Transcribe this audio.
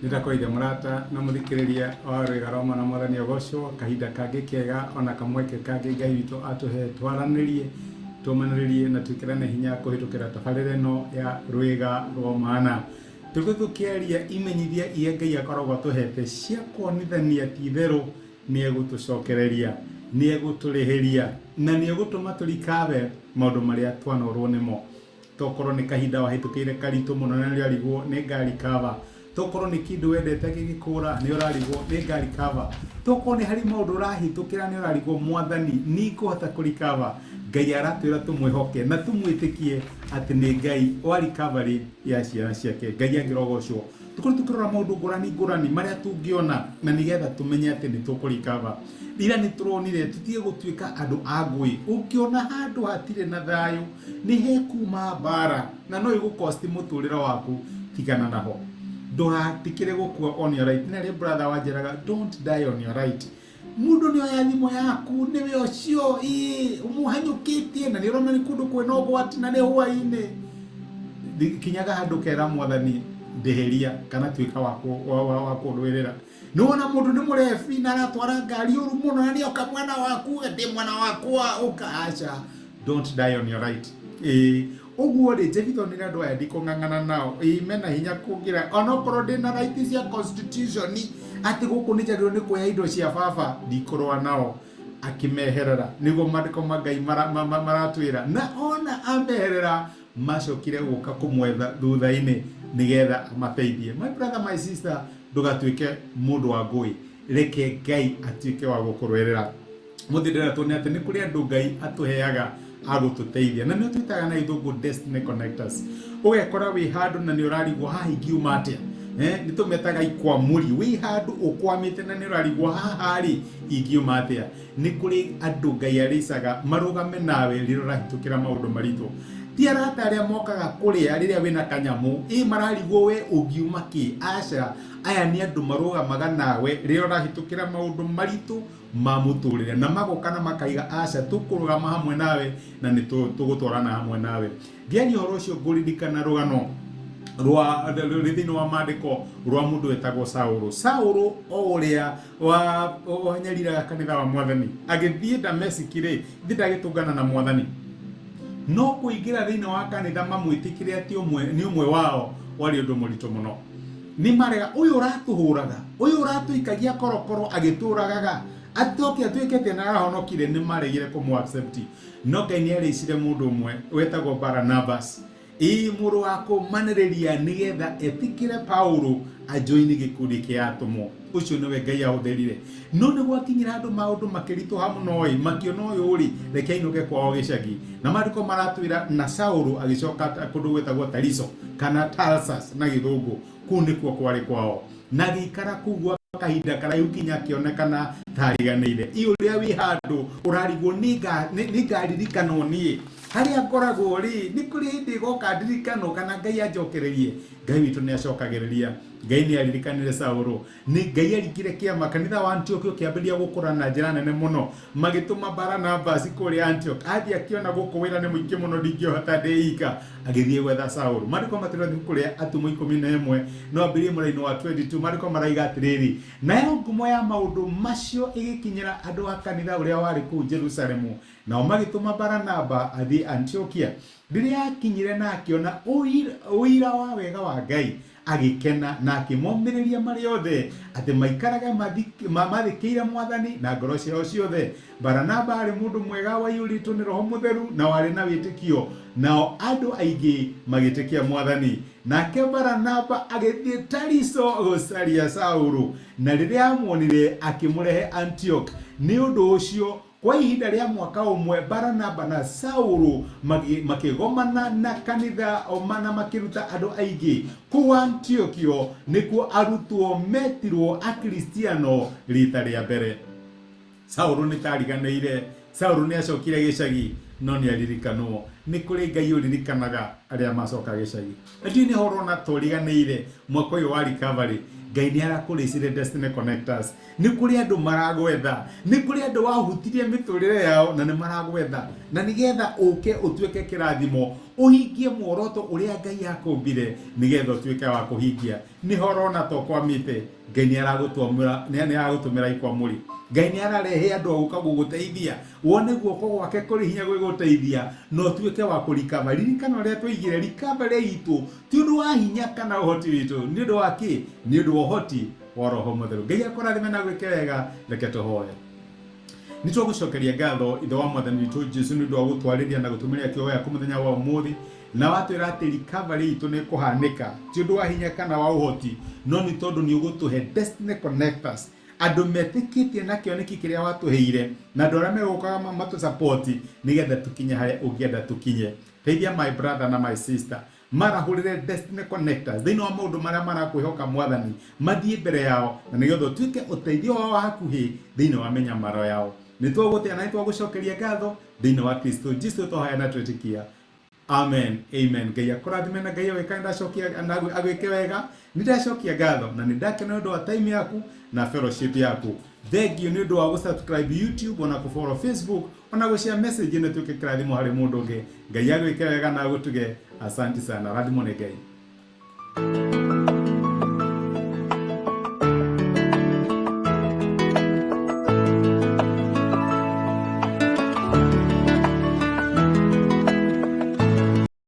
Nĩndakũgeithia mũrata na mũthikĩrĩria wa Rwĩga rwa Mwana. Mwathani agocwo. Kahinda kangĩ kega ona kamweke kangĩ Ngai witũ atũhe twaranĩrie, tũmanĩrĩrie na twĩkĩrane hinya kũhĩtũkĩra tabarĩra ĩno ya Rwĩga rwa Mana. Tũgĩ tũkĩaria imenyithia iria Ngai akoragwo atũhete cia kuonithania ti itherũ nĩ egũtũcokereria, nĩ egũtũrĩhĩria na nĩ egũtũma tũrikabe maũndũ marĩa twanorwo nĩmo. Tokorwo nĩ kahinda wahĩtũkĩire karitũ mũno na nĩ ũrarigwo nĩ ngarikaba. Tokorwo nĩ kĩndũ wendete gĩgĩkũra nĩ ũrarigwo nĩ ngarikaba. Tokorwo nĩ harĩ maũndũ ũrahĩtũkĩra nĩ ũrarigwo, Mwathani, ningũhota kũrikaba? Ngai aratwĩra tũmwĩhoke na tũmwĩtĩkie atĩ nĩ Ngai wa recovery ya ciana ciake. Ngai angĩrogocwo. Tũkorwo tũkĩrora maũndũ ngũrani ngũrani marĩa tũngĩona na nĩgetha tũmenye atĩ nĩ tũkũrikaba. Ira nĩ tũronire tũtige gũtuĩka andũ a ngũĩ. Ũngĩona handũ hatirĩ na thayũ, nĩ hekuma mbara na no ĩgũkosti mũtũrĩre waku, tigana naho. Ndũgatikĩre gũkua on your right. Nĩ harĩ brother wanjĩraga, "Don't die on your right." Mũndũ nĩ oya thimũ yaku, nĩwe ũcio ĩĩ ũmũhanyũkĩtie na nĩ ũrona nĩ kũndũ kwĩna ũgwati na nĩ hwaĩ-inĩ. Kinyaga handũ kera Mwathani, ndĩhĩria kana tuĩka wa kũndwĩrĩra. Nĩ wona mũndũ nĩ mũrebi na aratwara ngari ũru mũno na nĩoka mwena waku, ndĩ mwena wakwa ũka, aca, don't die on your right. Ĩĩ ũguo rĩ, Jefitha onire andũ aya ndikũng'ang'ana nao, ĩĩ mena hinya kũngĩra, onokorwo ndĩna right cia constitution atĩ gũkũ nĩ njagĩrĩirwo nĩ kuoya indo cia baba, ndikũrũa nao. Akĩmeherera, nĩguo maandĩko ma Ngai maratwĩra. Na ona ameherera, macokire gũka kũmwetha thutha-inĩ nĩgetha amateithie. My brother, my sister, ndũgatuĩke mũndũ wa ngũĩ, reke Ngai atuĩke wa gũkũrũĩrĩra. Mũthĩ ndĩrenda tuone atĩ nĩ kũrĩ andũ Ngai atũheaga a gũtũteithia, na nĩo twĩtaga na gĩthũngũ destiny connectors. Ũgekora wĩ handũ na nĩ ũrarigwo haha ingiuma atĩa. Nĩ tũmetaga ikwamũri. Wĩ handũ ũkwamĩte na nĩ ũrarigwo haha rĩ ingiuma atĩa. Nĩ kũrĩ andũ Ngai arĩcaga marũgame nawe rĩrĩa ũrahĩtũkĩra maũndũ maritũ. Ti arata arĩa mokaga kũrĩa rĩrĩa wĩna kanyamũ, ĩ mararigwo we ũngiuma kĩ. Aca, aya nĩ andũ marũgamaga nawe rĩrĩa ũrahĩtũkĩra maũndũ maritũ ma mũtũrĩre, na magoka na makaiga, aca, tũkũrũgama hamwe nawe na nĩ tũgũtwarana hamwe nawe. Ngĩaria ũhoro ũcio ngũririkana rũgano rwa rwĩ thĩinĩ wa maandĩko rwa mũndũ wetagwo Saũlũ. Saũlũ o ũrĩa wanyariraga kanitha wa Mwathani agĩthiĩ Damesiki rĩ, ithe ndagĩtũngana na Mwathani, no kũingĩra thĩinĩ wa kanitha mamwĩtĩkĩre atĩ ũmwe nĩ ũmwe wao warĩ ũndũ mũritũ mũno. Nĩ marega, ũyũ ũratũhũraga, ũyũ ũratũikagia korokoro agĩtũragaga, atoke atuĩke atĩ nĩ arahonokire. Nĩ maregire kũmũ accept. No Ngai nĩ arĩcire mũndũ ũmwe wetagwo Baranabas, ĩĩ mũrũ wa kũmanĩrĩria, nĩgetha etĩkĩre Paulo ajoini gĩkundi kĩa atũmwo. Ũcio nĩwe Ngai ahũthĩrire. No nĩ gwakinyĩra andũ maũndũ makĩritũha mũno ĩ, makĩona ũyũ rĩ, reke ainũke kwao gĩcagi. Na maandĩko maratwĩra na Saũlũ agĩcoka kũndũ gwĩtagwo Tariso kana Tarsus na gĩthũngũ, kũu nĩkuo kwarĩ kwao. Na agĩikara kũu gwa kahinda karaihu kinya akĩonekana ta ariganĩire. Ĩ ũrĩa wĩ handũ ũrarigwo nĩ ngaririkanwo niĩ harĩa ngoragwo rĩ, nĩ kũrĩ hĩndĩ ĩgoka ndirikanwo kana Ngai anjokererie. Ngai witũ nĩ acokagĩrĩria. Ngai nĩ aririkanire Saũlũ. Nĩ Ngai aringire kĩama, kanitha wa Antioch ũkĩambĩrĩria gũkũra na njĩra nene mũno. Magĩtũma Baranabasi kũrĩa Antioch. Athiĩ akĩona gũkũ wĩra nĩ mũingĩ mũno ndingĩhota ndĩ ika. Agĩthiĩ gwetha Saũlũ. Maandĩko matwĩra ibuku rĩa Atũmwo 11 no ambĩrĩrie mũraini wa 22. Maandĩko maraiga atĩrĩrĩ, nayo ngumo ya maũndũ macio ĩgĩkinyĩra andũ a kanitha ũrĩa warĩ kũu Jerusalemu, nao magĩtũma Baranaba athiĩ Antiokia. Rĩrĩa aakinyire na akĩona ũira wa wega wa Ngai, agĩkena na akĩmomĩrĩria marĩ othe atĩ maikarage mathĩkĩire Mwathani na ngoro ciao ciothe. Baranaba aarĩ mũndũ mwega waiyũrĩtwo nĩ Roho Mũtheru na warĩ na wĩtĩkio, nao andũ aingĩ magĩtĩkia Mwathani. Nake Baranaba agĩthiĩ Tariso gũcaria Saũlũ, na rĩrĩa aamuonire, akĩmũrehe Antioke. Nĩ ũndũ ũcio kwa ihinda rĩa mwaka ũmwe Baranaba na Saũlũ makĩgomana na kanitha na makĩruta andũ aingĩ. Kũu Antiokio nĩkuo arutwo metirwo Akristiano rita rĩa mbere. Saũlũ nĩ tariganĩire. Saũlũ nĩ acokire gĩcagi, no nĩ aririkanwo. Nĩ kũrĩ Ngai ũririkanaga arĩa macoka gĩcagi. Na ndiũĩ nĩ ho ũrona ta ũriganĩire mwaka ũyũ wa recovery. Ngai nĩ arakũrĩcire Destiny Connectors. Nĩ kũrĩ andũ maragwetha, nĩ kũrĩ andũ wahutirie mĩtũrĩre yao na nĩ maragwetha, na nĩgetha ũke ũtuĩke kĩrathimo. Ũhingie muoroto ũrĩa Ngai akũmbire nĩgetha ũtuĩke wa kũhingia. Nĩho ũrona ta ũkwamĩte, Ngai nĩ aragũtwamũra, nĩ aragũtũmĩra ikwamũri. Ngai nĩ ararehe andũ a gũka gũgũteithia. Wone guoko gwake kũrĩ hinya gwĩgũteithia na ũtuĩke wa kũrikava. Ririkana ũrĩa twoigire, recovery itũ ti ũndũ wa hinya kana ũhoti witũ, nĩ ũndũ wa kĩ? Nĩ ũndũ wa ũhoti wa Roho Mũtheru. Ngai akũrathime na agwĩke wega. Reke tũhoe. Nĩ twagũcokeria ngatho Ithe wa Mwathani witũ Jesu nĩ ũndũ wa gũtwarĩria na gũtũmĩria kiugo gĩaku mũthenya wa ũmũthĩ, na watwĩra atĩ recovery itũ nĩ ĩkũhanĩka ti ũndũ wa hinya kana wa ũhoti, no nĩ tondũ nĩ ũgũtũhe destiny connectors, andũ metĩkĩtie na kĩoneki kĩrĩa watũheire, na andũ arĩa megũkaga matũsapoti nĩgetha tũkinye harĩa ũngĩenda tũkinye. Teithia my brother na my sister marahũrĩre destiny connectors thĩinĩ wa maũndũ marĩa marakwĩhoka Mwathani, mathiĩ mbere yao na nĩgetha ũtuĩke ũteithio wao wa hakuhĩ thĩinĩ wa mĩnyamaro yao. Nĩ twagũtĩa na nĩ twagũcokeria ngatho thĩinĩ wa Kristo Jesu twahoya na twetĩkia. Amen. Amen. Ngai akũrathime na Ngai agwĩka ndacokia na agwĩke wega. Nĩ ndacokia ngatho na nĩ ndakena nĩ ũndũ wa time yaku na fellowship yaku. Thank you nĩ ũndũ wa gũ-subscribe YouTube ona kũ-follow Facebook ona gũ-share message ĩno ĩtuĩke kĩrathimo harĩ mũndũ ũngĩ. Ngai agwĩke wega na agũtuge. Asante sana. Rathimwo nĩ Ngai.